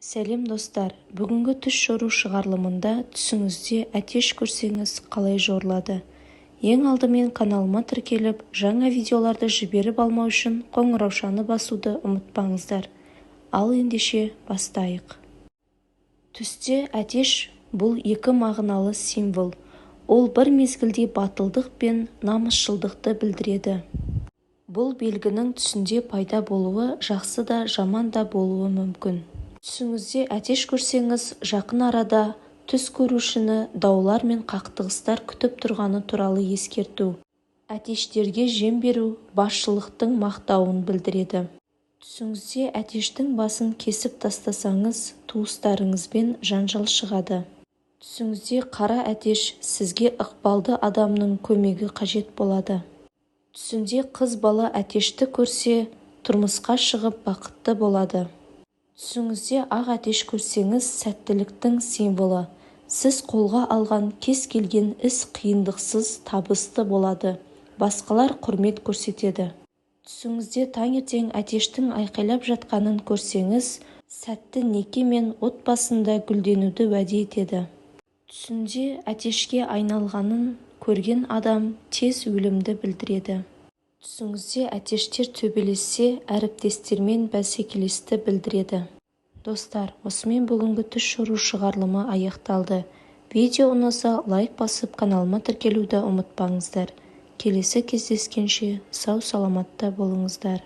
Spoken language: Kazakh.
Сәлем, достар! Бүгінгі түс жору шығарылымында түсіңізде әтеш көрсеңіз қалай жорылады? Ең алдымен каналыма тіркеліп, жаңа видеоларды жіберіп алмау үшін қоңыраушаны басуды ұмытпаңыздар. Ал ендеше бастайық. Түсте әтеш бұл екі мағыналы символ. Ол бір мезгілде батылдық пен намысшылдықты білдіреді. Бұл белгінің түсінде пайда болуы жақсы да, жаман да болуы мүмкін. Түсіңізде әтеш көрсеңіз, жақын арада түс көрушіні даулар мен қақтығыстар күтіп тұрғаны туралы ескерту. Әтештерге жем беру басшылықтың мақтауын білдіреді. Түсіңізде әтештің басын кесіп тастасаңыз, туыстарыңызбен жанжал шығады. Түсіңізде қара әтеш сізге ықпалды адамның көмегі қажет болады. Түсінде қыз бала әтешті көрсе, тұрмысқа шығып бақытты болады. Түсіңізде ақ әтеш көрсеңіз, сәттіліктің символы. Сіз қолға алған кез келген іс қиындықсыз табысты болады, басқалар құрмет көрсетеді. Түсіңізде таңертең әтештің айқайлап жатқанын көрсеңіз, сәтті неке мен отбасында гүлденуді уәде етеді. Түсінде әтешке айналғанын көрген адам тез өлімді білдіреді. Түсіңізде әтештер төбелессе, әріптестермен бәсекелестікті білдіреді. Достар, осымен бүгінгі түс жору шығарылымы аяқталды. Видео ұнаса, лайк басып, каналыма тіркелуді ұмытпаңыздар. Келесі кездескенше сау-саламатта болыңыздар.